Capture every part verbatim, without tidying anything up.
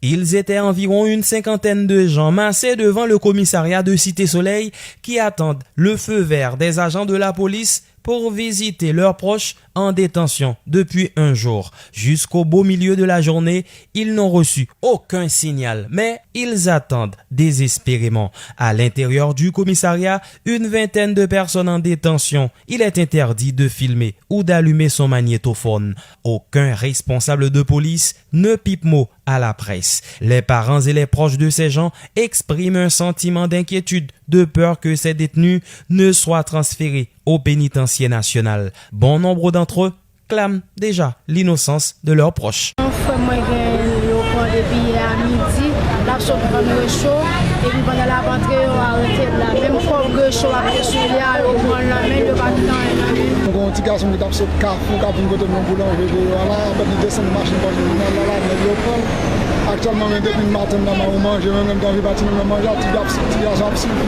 Ils étaient environ une cinquantaine de gens massés devant le commissariat de Cité Soleil qui attendent le feu vert des agents de la police pour visiter leurs proches en détention depuis un jour. Jusqu'au beau milieu de la journée, ils n'ont reçu aucun signal, mais ils attendent désespérément. À l'intérieur du commissariat, une vingtaine de personnes en détention. Il est interdit de filmer ou d'allumer son magnétophone. Aucun responsable de police ne pipe mot à la presse. Les parents et les proches de ces gens expriment un sentiment d'inquiétude, de peur que ces détenus ne soient transférés au pénitencier national. Bon nombre d'entre eux clament déjà l'innocence de leurs proches. Yon frè mwen gen, yo pran depi yè a midi, l ap sot vann recho, epi pandan l ap antre, yo arete l la. Menm kòb recho a te sou li a, yo pran l nan men l, yo pa kite anyen nan men l. Mwen gen yon ti gason ki t ap sot Kafou, k ap vin kote m, yon boulanje deyò a la, apre li desann machin panjè jounal la, la, nèg yo pran l. Aktyèlman, men depi maten m nan, m manje, mwen menm, m t anvi pati, mwen menm manje, ti gason ap soufri,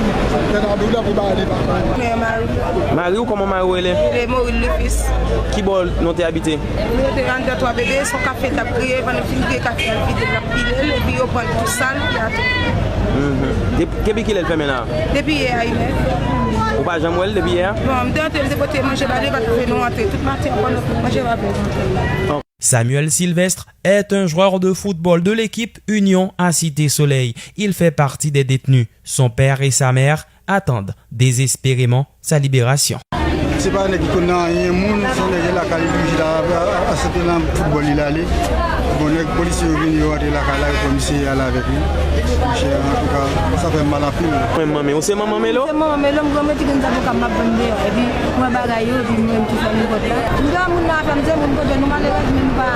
tèt a doulè pou bagay li pa konn. Mari w, kòman mari w rele? Rele Moril Lufis. Ki bò nou te abite? Nou te anndan Twa Bebe, se yon kafe l t ap griye, pandan l fin griye kafe a, l vide l, l ap pile l, epi yo pran l tou sal, epi atò. Mhm. Dep-, depi kilè l fèmen la? Depi yè a inè. Ou pa janm wè l depi yè a? Bon, m te antre, m te pote manje ba li, li pa t vle nou antre. Tout maten an, pandan manje pa vle nou antre. Samuel Sylvestre est un joueur de football de l'équipe Union à Cité Soleil. Il fait partie des détenus. Son père et sa mère attendent désespérément sa libération. Se pa nèg ki konn nan anyen moun, se nèg ki lakay li toujou la, a, a, a, sete nan foutbòl li l ale. Bon, nèg polisye yo vini, yo rantre lakay la, yo pran misye, y ale avèk li. Monchè, antouka, sa fè m mal anpil. Mwen manmi, ou se manman Melo? Se manman Melo, m granmeti gen zaboka m ap vann deyò. Epi, m wè bagay yo, epi mwen, m tou fè m repòt la. M gen moun nan afè m, se moun kote nou malerèz, men nou pa,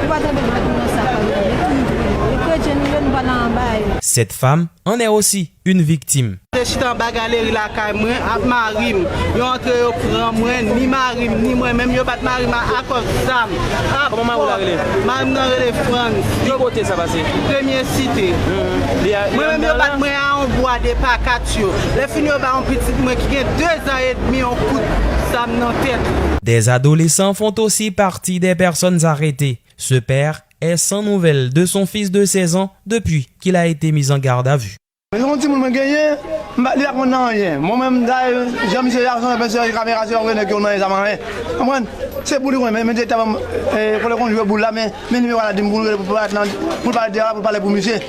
nou pa tande dwèt nou nan sa k ap rive. E kretyen nou ye, nou pa nan anba yo. Cette femme en est aussi une victime. Te chita anba galeri lakay mwen ak mari m. Yo antre, yo pran mwen, ni mari m, ni mwen menm, yo bat mari m a, akòz zam. Kòman mari w la rele? Mari m nan rele Frans. Ki kote sa pase? Premye Site. Mhm. Li a, li anndan la? Mwen menm, yo bat mwen a yon bwa de pakat yo. Lè fini, yo ba yon pitit mwen ki gen de zan edmi yon kout zam nan tèt. Des adolescents font aussi partie des personnes arrêtées. Ce père est sans nouvelles de son fils de seize ans depuis qu'il a été mis en garde à vue. Yon timoun mwen genyen, m pa, li pa konn nan anyen. Mwen menm, dayè, jan misye ap fè, mesye kamera, se yon nèg yo nan zam anyen. Konprann? Se pou li konn, men, men direktè ban m, e, kote l konn jwe boul la, men, men nimewo a la di m pou l rele, pou l pale nan, pou l pale deyò la, pou l pale pou misye.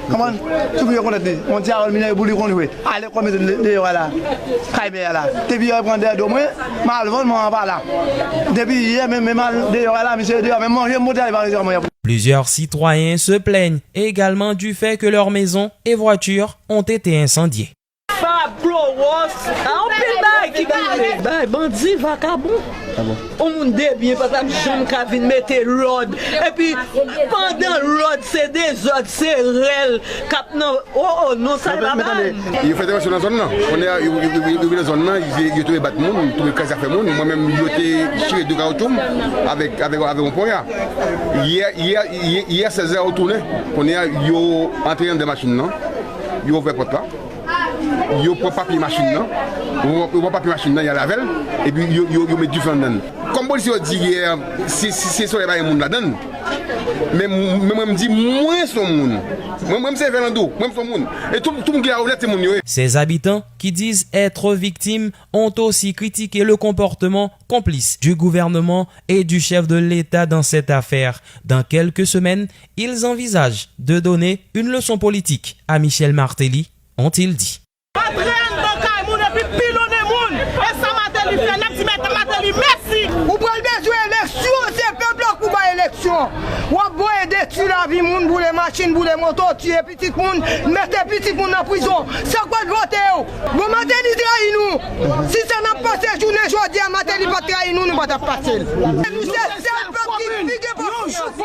Konprann? Sou pou yo konn li. Yon ti avèl minè pou li konn jwe. Ale kòm deyò a la. Kay mè a la. Depi yè pran deyò do mwen, m al vann mwen an pa la. Depi yè, men, men m al deyò a la, misye deyò, men manje m pote ale pa rete kòman. Plusieurs citoyens se plaignent également du fait que leurs maisons et voitures ont été incendiées. Pablo Ross, a anpil bagay ki boule. Bay bandi vakabon. Yon moun debyen pa t ap janm ka vin mete lòd. Epi, pandan lòd, se dezòd, se rèl k ap nan, o, o, non, sa e pa bagay. Yo fè entèvansyon nan zòn nan. Kounye a, yo, yo, yo, yo vin nan zòn nan, yo, yo twouve bat moun, twouve kraze afè moun. Mwen menm, yo te chire de kawoutchou m avèk, avèk, avèk yon ponya. Yè, yè, yè, yè sèzè yo tounen. Kounye a, yo antre anndan machin nan. Yo ouvè pòt la. Yo pran papye machin nan. Yo, yo pran papye machin nan, y al avè l. Epi yo, yo, yo met dife anndan l. Kòm polisye yo di yè, si, si, si solèy pa gen moun ladan l. Men, men mwen, m di, mwen se yon moun. Mwen, mwen, m se Fernando. Mwen, m se yon moun. E tout, tout moun ki la yo lèt se moun yo ye. Ces habitants qui disent être victimes ont aussi critiqué le comportement complice du gouvernement et du chef de l'État dans cette affaire. Dans quelques semaines, ils envisagent de donner une leçon politique à Michel Martelly, ont-ils dit. Antre anndan kay moun epi pilonnen moun. E sa Martelly fè, n ap di mèt Martelly mèsi. Ou pral bezwen eleksyon, se pèp la k pou bay eleksyon. W ap voye detwi lavi moun, boule machin, boule moto, tiye pitit moun, mete pitit moun nan prizon. Sa k pral vote yo? Bon, Martelly trayi nou. Si sa n ap pase jounen jodi a, Martelly pa t trayi nou, nou pa t ap pase l. Nou se sèl pèp ki, ki gen konfyans.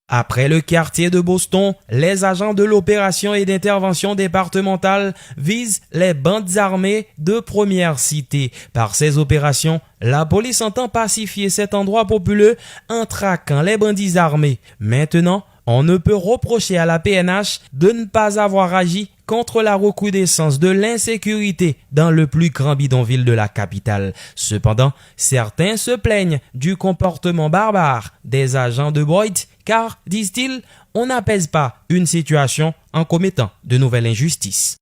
Après le quartier de Boston, les agents de l'opération et d'intervention départementale visent les bandes armées de Première Cité. Par ces opérations, la police entend pacifier cet endroit populeux en traquant les bandits armés. Maintenant, on ne peut reprocher à la P N H de ne pas avoir agi contre la recrudescence de l'insécurité dans le plus grand bidonville de la capitale. Cependant, certains se plaignent du comportement barbare des agents de Boyd car, disent-ils, on n'apaise pas une situation en commettant de nouvelles injustices.